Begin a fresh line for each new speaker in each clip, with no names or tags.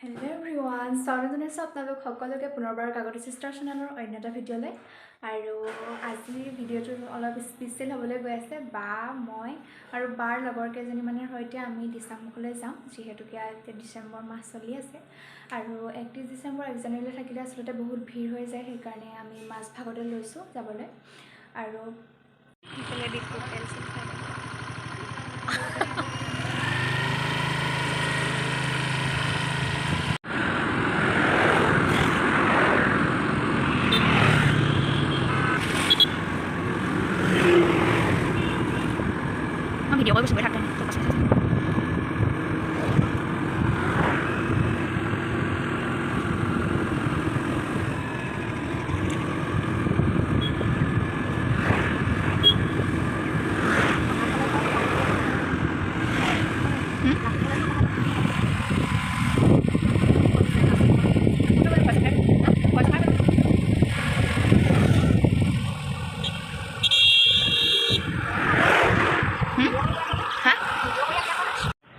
Hello' everyone, স্বাগতম জনাইছোঁ আপোনালোক সকলোকে পুনৰবাৰ কাকতি চিষ্টাৰ চেনেলৰ অন্য এটা ভিডিঅ'লৈ। আৰু আজিৰ ভিডিঅ'টো অলপ স্পেচিয়েল হ'বলৈ গৈ আছে। বা, মই আৰু বাৰ লগৰ কেইজনীমানৰ সৈতে আমি দিচাংমুখলৈ যাম, যিহেতুকে এতিয়া ডিচেম্বৰ মাহ চলি আছে আৰু 31 ডিচেম্বৰ 1 জানুৱাৰীলৈ থাকিলে আচলতে বহুত ভিৰ হৈ যায়, সেইকাৰণে আমি মাজভাগতে লৈছোঁ যাবলৈ। আৰু
সেইফালে দিছোঁ তেল চেল খাই। মই ভিডিঅ' কৰি গৈছোঁ, থাক।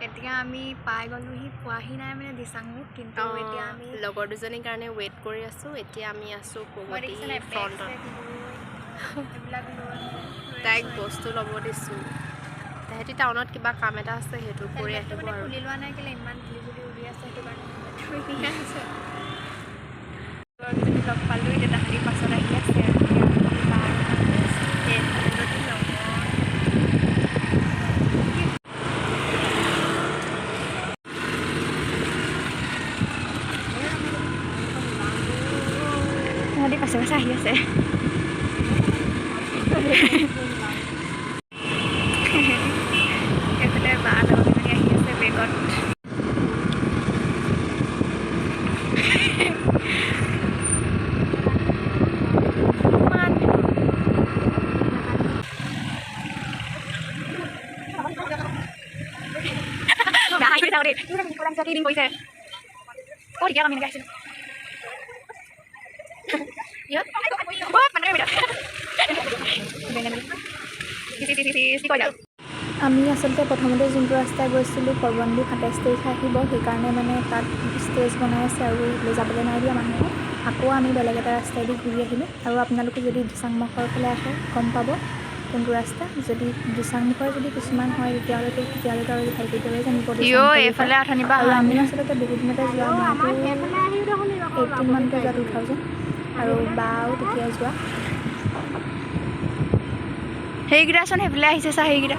এতিয়া আমি পাই গ'লোহি, পোৱাহি নাই মানে দিচাংমুখ, কিন্তু এতিয়া আমি
লগৰ দুজনীৰ কাৰণে ৱেইট কৰি আছোঁ। এতিয়া আমি আছোঁ
মই
প্ৰগতি
দেখিছে নাই, বেগ
ফ্ৰণ্টত।
চেগ লৈ এইবিলাক লৈ
তাইক বস্তু ল'ব দিছোঁ। তাহাঁতি টাউনত কিবা কাম এটা আছে, সেইটো কৰি
হেলমেটটো
আহিব।
মানে
আৰু
খুলি লোৱা নাই কেলে, ইমান ধূলি ধূলি উৰি আছে, সেইটো কাৰণে হেলমেটটো পিন্ধি আছে। লগৰকেইজনী লগ পালোঁ, এতিয়া তাহাঁতি পাছত আহি আছে আৰু এতিয়া আমি বাৰ
এজনী লগৰ।
তাহাঁতি পাছে পাছে আহি আছে। এইফালে বা লগৰকেইজনী আহি আছে বেগত। ইমান বেয়া আহিছে দেই, কেইদিন কৰিছে। অ' তেতিয়া আমি এনেকৈ আহিছিলোঁ। ইয়াত মানে কি কৈ যাওঁ। আমি আচলতে প্ৰথমতে যোনটো ৰাস্তাই গৈছিলোঁ, পৰ্বনদ্বীপ 27 তাৰিখে আহিব, সেইকাৰণে মানে তাত ষ্টেজ বনাই আছে আৰু সেইফালে যাবলৈ নাই দিয়া মানুহে। আকৌ আমি বেলেগ এটা ৰাস্তাইদি ঘূৰি আহিলোঁ। আৰু আপোনালোকে যদি দিচাংমুখৰ ফালে আহে, গম পাব কোনটো ৰাস্তা। যদি দিচাংমুখৰ যদি কিছুমান হয়, তেতিয়াহ'লে তেওঁলোকে আৰু ভালকৈ দৰে জানিব দিচাংমুখৰ বিষয়ে।
এইফালে অথনিৰ পৰা
আৰু আমি আচলতে বহুত দিনতে যোৱা, মইতো 18 মানতে যোৱা, 2000, আৰু বাও তেতিয়া যোৱা।
সেইকেইটাচোন সেইফালে আহিছে, চা সেইকেইটা।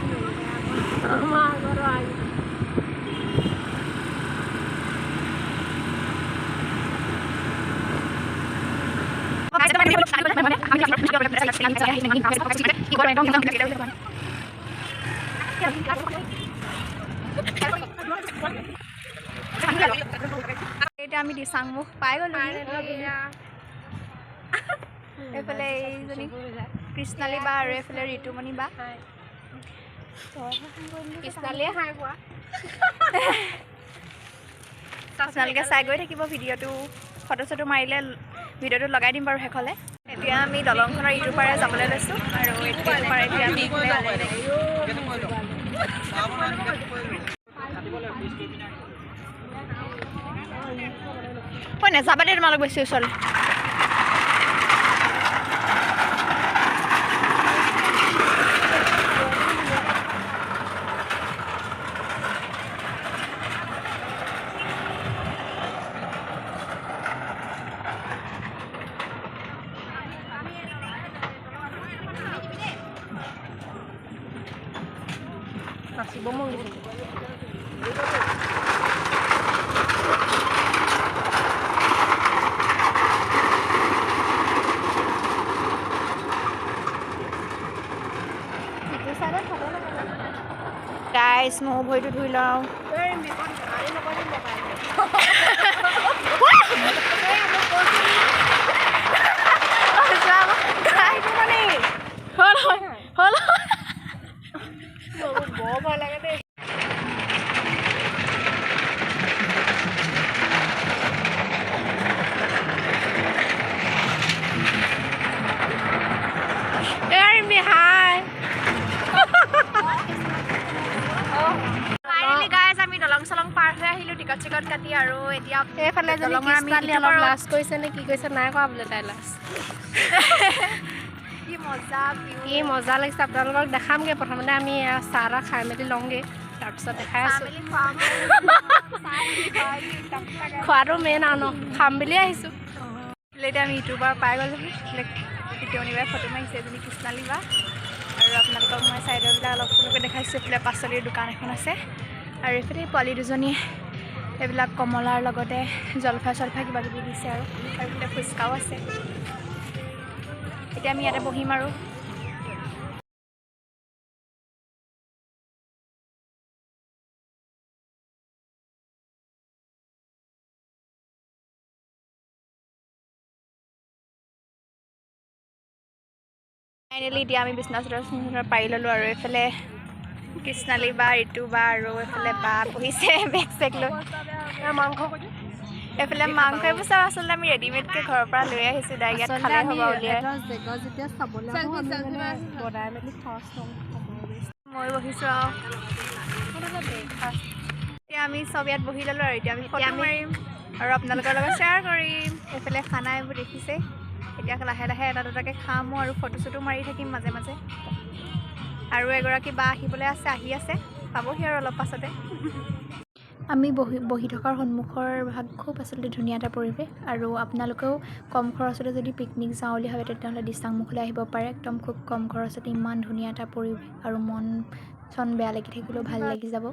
এতিয়া আমি দিচাংমুখ পাই গ'লোঁ। এইফালে এইজনী কৃষ্ণালী বা আৰু এইফালে ঋতুমণি বা।
কৃষ্ণালীয়ে হাই পোৱা।
আপোনালোকে চাই গৈ থাকিব ভিডিঅ'টো। ফটো চটো মাৰিলে ভিডিঅ'টো লগাই দিম বাৰু শেষলৈ। এতিয়া আমি দলংখনৰ ইটো পাৰে যাবলৈ লৈছোঁ আৰু এইটো পাৰে এতিয়া আমি এইফালে।
ঐ, নাযাবা দেই তোমালোক বেছি ওচৰলৈ। নাচিব মন গৈছে।
গাইজ, ময়ো ভৰিটো ধুই লওঁ।
হ'ল হ'ল।
বৰ ভয় লাগে দেই।
হাই।
ফাইনেলি গাইজ, আমি দলং চলং পাৰ হৈ আহিলোঁ টিকট চিকট কাটি। আৰু এতিয়া
এইফালে এজনী
দলঙৰ আমি
কৃষ্ণালী
ইটো
অলপ
পাৰত।
লাজ কৰিছে নে কি কৰিছে, নাই কৰা বোলে তাই লাজ।
কি মজা ভিউ।
কি মজা লাগিছে, আপোনালোকক দেখামগৈ। প্ৰথমতে আমি এয়া চাহ তাহ খাই মেলি লওঁগৈ, তাৰপিছত দেখাই
চাহ
আছোঁ।
মেলি খুৱাম। চাহ মেলি খুৱাই দিম।
খোৱাটো মেইন আৰু ন, খাম বুলিয়ে আহিছোঁ।
এইফালে এতিয়া আমি ইটোৰ পৰা পাই গ'লোহি। এইফালে পিটনি বাই ফটো মাৰিছে, এজনী কৃষ্ণালী বা। আৰু আপোনালোকক মই ছাইডৰবিলাক অলপ অলপকৈ দেখাইছোঁ। এইফালে পাচলিৰ দোকান এখন আছে আৰু এইফালে এই পোৱালি দুজনীয়ে এইবিলাক কমলাৰ লগতে জলফাই চলফাই কিবা কিবি দিছে। আৰু এইফালে ফুচকাও আছে। এতিয়া আমি ইয়াতে বহিম। আৰু ফাইনেলি এতিয়া আমি বিচনা চাদৰ চিচনা পাৰি ল'লোঁ। আৰু এইফালে কৃষ্ণালী বা, ঋতু বা আৰু এইফালে বা বহিছে বেগ চেগ লৈ।
মাংস।
এইফালে মাংস, এইবোৰ চব আচলতে আমি ৰেডিমেডকৈ ঘৰৰ পৰা লৈ আহিছোঁ, ডাইৰেক্ট ইয়াত খালে হ'ব উলিয়াই।
জেগা যেতিয়া চাবলৈ আহোঁ, আমি মানে বনাই মেলি ফাৰ্ষ্ট লওঁ।
মই বহিছোঁ আৰু এতিয়া আমি চব ইয়াত বহি ল'লোঁ। আৰু এতিয়া আমি ফটো মাৰিম আৰু আপোনালোকৰ লগত শ্বেয়াৰ কৰিম। এইফালে খানা এইবোৰ দেখিছে। এতিয়া লাহে লাহে এটা দুটাকৈ খামো আৰু ফটো চটো মাৰি থাকিম মাজে মাজে। আৰু এগৰাকী বা আহিবলৈ আছে, আহি আছে, পাবহি আৰু অলপ পাছতে। আমি বহি বহি থকাৰ সন্মুখৰ ভাগ খুব আচলতে ধুনীয়া এটা পৰিৱেশ। আৰু আপোনালোকেও কম খৰচতে যদি পিকনিক যাওঁ বুলি ভাবে, তেতিয়াহ'লে দিচাংমুখলৈ আহিব পাৰে। একদম খুব কম খৰচতে ইমান ধুনীয়া এটা পৰিৱেশ আৰু মন চন বেয়া লাগি থাকিলেও ভাল লাগি যাব।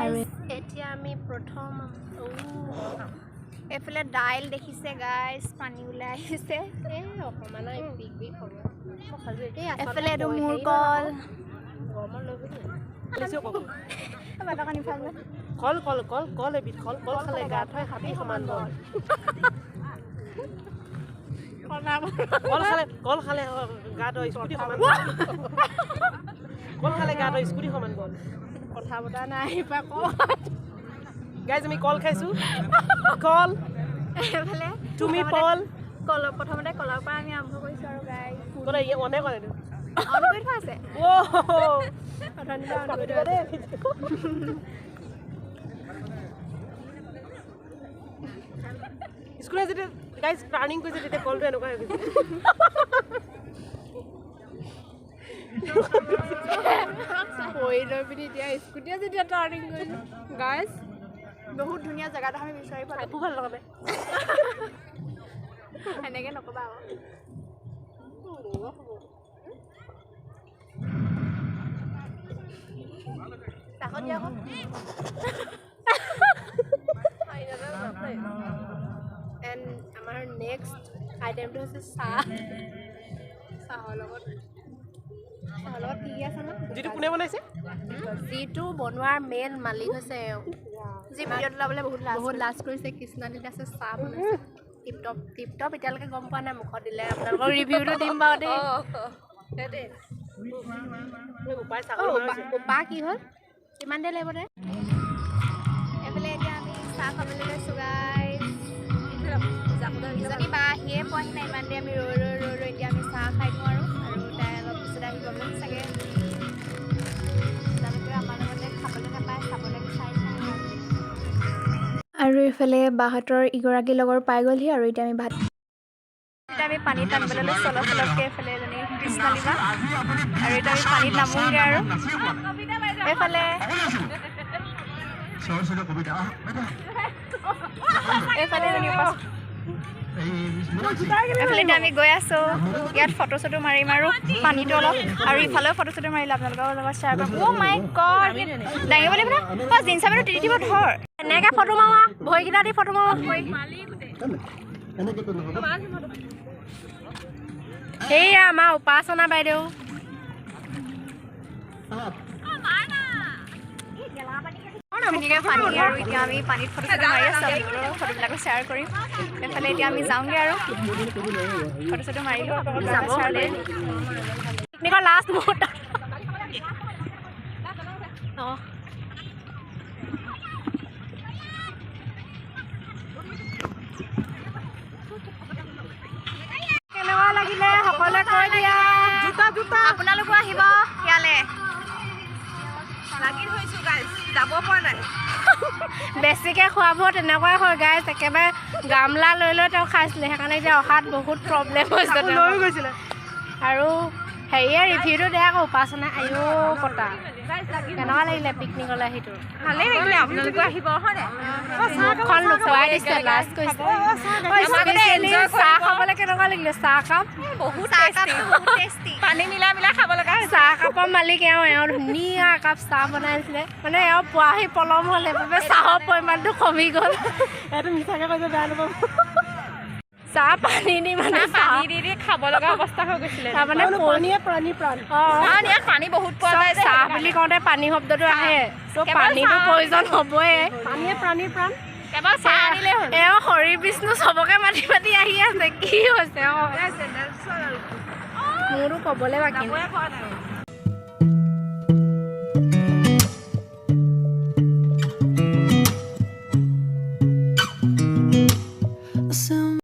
আৰু
এতিয়া আমি প্ৰথম
এইফালে দাইল দেখিছে গাইজ, পানী ওলাই আহিছে।
এই অকণমান বিগ বিগ হ'ব।
এইফালে এইটো মোৰ কল।
কল কল কল কল এবিধ কল, কল খালে গাত হয় হাতী সমান বল। কল খালে গাত হয় স্কুটি সমান বল। কল খালে গাত হয় স্কুটি সমান বল।
কথা বতৰা নাই পা ক।
গাইজ, আমি কল খাইছো, কল।
এইফালে
তুমি পল।
কল, প্ৰথমতে কলৰ পৰা আমি আৰম্ভ কৰিছোঁ আৰু গাইজ
কলে অনে কৰে।
অন কৰি থোৱা আছে।
অ'
অথনিৰ পৰা অন কৰি থোৱা আছে।
স্কুলে যেতিয়া গাইজ টাৰ্ণিং কৰিছে, তেতিয়া কলটো এনেকুৱা হৈ গৈছে।
পৰি লৈ পিনি এতিয়া স্কুটিয়ে যেতিয়া টাৰ্ণিং কৰিছে গাইজ।
বহুত ধুনীয়া জেগাটো আমি বিচাৰি পালোঁ।
একো ভাল লগা নাই।
সেনেকৈ নক'বা আকৌ। চাহত দিয়া আকৌ।
এণ্ড আমাৰ নেক্সট আইটেমটো হৈছে চাহ। চাহৰ লগত কি কি আছে ন?
যিটো কোনে বনাইছে?
যিটো বনোৱাৰ মেইন মালিক হৈছে এওঁ।
যি ভিডিঅ'ত ওলাবলৈ বহুত লাজ।
বহুত লাজ কৰিছে। কৃষ্ণালী দাসে চাহ বনাইছে টিপ টপ টিপ টপ। এতিয়ালৈকে গম পোৱা নাই, মুখত দিলে আপোনালোকক ৰিভিউটো দিম বাৰু দেই।
উপায় ছাগলী বনাইছে।
উপা কি হ'ল? কিমান দেৰি লাগিব দে?
এইফালে এতিয়া আমি চাহ খাবলৈ লৈছোঁ গাইজ। ইজনী বা আহিয়ে পোৱাহি নাই। ইমান দেৰি আমি ৰৈ ৰৈ ৰৈ ৰৈ এতিয়া আমি চাহ খাই দিওঁ। আৰু তাই অলপ পিছত আহি পাব চাগে। আপোনালোকে আমাৰ লগতে খাবলৈ নাপায়, চাবলৈ বিচাৰিছে।
আৰু এইফালে বাহঁতৰ ইগৰাকী লগৰ পাই গ'লহি। আৰু এতিয়া আমি ভাত
এতিয়া আমি পানীত নামিবলৈ লৈছোঁ অলপ অলপকৈ। এইফালে এজনী কৃষ্ণালী বা। আৰু এতিয়া আমি পানীত নামোগৈ। আৰু এইফালে এইফালে এজনী এইফালে এতিয়া আমি গৈ আছোঁ। ইয়াত ফটো চটো মাৰিম আৰু পানীটো অলপ আৰু ইফালেও ফটো চটো মাৰিলে আপোনালোকৰ লগত শ্বেয়াৰ কৰিম। অ' মাই গড, দাঙিব লাগিব ন? অ' জিন্সৰ পেণ্টটো তিতি দিব, ধৰ।
এনেকৈ ফটো মাৰোঁ, ভৰিকেইটা দি ফটো মাৰোঁ। সেয়া আমাৰ উপাসনা বাইদেউ।
ধুনীয়াকৈ পানী। আৰু এতিয়া আমি পানীত ফটো চটো মাৰি আছোঁ, আপোনালোকৰ ফটোবিলাকো শ্বেয়াৰ কৰিম। এইফালে এতিয়া আমি যাওঁগৈ আৰু ফটো চটো মাৰিলোঁ, আপোনালোকৰ শ্বেয়াৰ কৰিম।
পিকনিকৰ লাষ্ট মুহূৰ্তত অঁ। কেনেকুৱা লাগিলে সকলোৱে কৈ দিয়া।
জোতা জোতা।
আপোনালোকো আহিব ইয়ালে।
লাগি ধৰিছো গাইজ। যাব পৰা নাই।
বেছিকৈ খোৱাব তেনেকুৱাই হয় গাইজ, একেবাৰে গামলা লৈ লৈ তেওঁ খাইছিলে, সেইকাৰণে এতিয়া অহাত বহুত প্ৰব্লেম হৈছে তেওঁৰ।
লৈ গৈছিলে।
আৰু হেৰিয়ে ৰিভিউটো দে আকৌ, উপাসনা। আইঅ কটা, কেনেকুৱা লাগিলে পিকনিকলৈ আহি তোৰ?
ভালেই লাগিলে, আপোনালোকো আহিব হয় নাই?
মুখখন লুকুৱাই দিছে, লাজ কৰিছে। স্পেচিয়েলি চাহ খাবলৈ কেনেকুৱা লাগিলে চাহ কাপ?
বহুত টেষ্টি, পানী মিলাই মিলাই খাব লগা হৈছে।
চাহ কাপৰ মালিক এওঁ। এওঁ ধুনীয়া একাপ চাহ বনাইছিলে, মানে এওঁ পোৱাহি পলম হ'ল, সেইবাবে চাহৰ পৰিমাণটো কমি গ'ল।
এইটো মিছাকে কৈছে, বেয়া নাপাব।
চাহ পানী দি, মানে চাহ
পানী দি দি খাব লগা অৱস্থা হৈ গৈছিলে।
তাৰমানে
পানীয়ে প্ৰাণী প্ৰাণ।
অঁ,
কাৰণ ইয়াত পানী বহুত পোৱা যায় যে।
চাহ বুলি কওঁতে পানী শব্দটো আহে, ত'
কেৱল
পানীটো
চাহ।
প্ৰয়োজন হ'বই।
পানীয়ে প্ৰাণীৰ প্ৰাণ, কেৱল চাহ আনিলেই হ'ল।
এওঁ হৰি বিষ্ণু চবকে মাতি মাতি আহি আছে, কি হৈছে? অঁ, মোৰো ক'বলৈ বাকী নাই।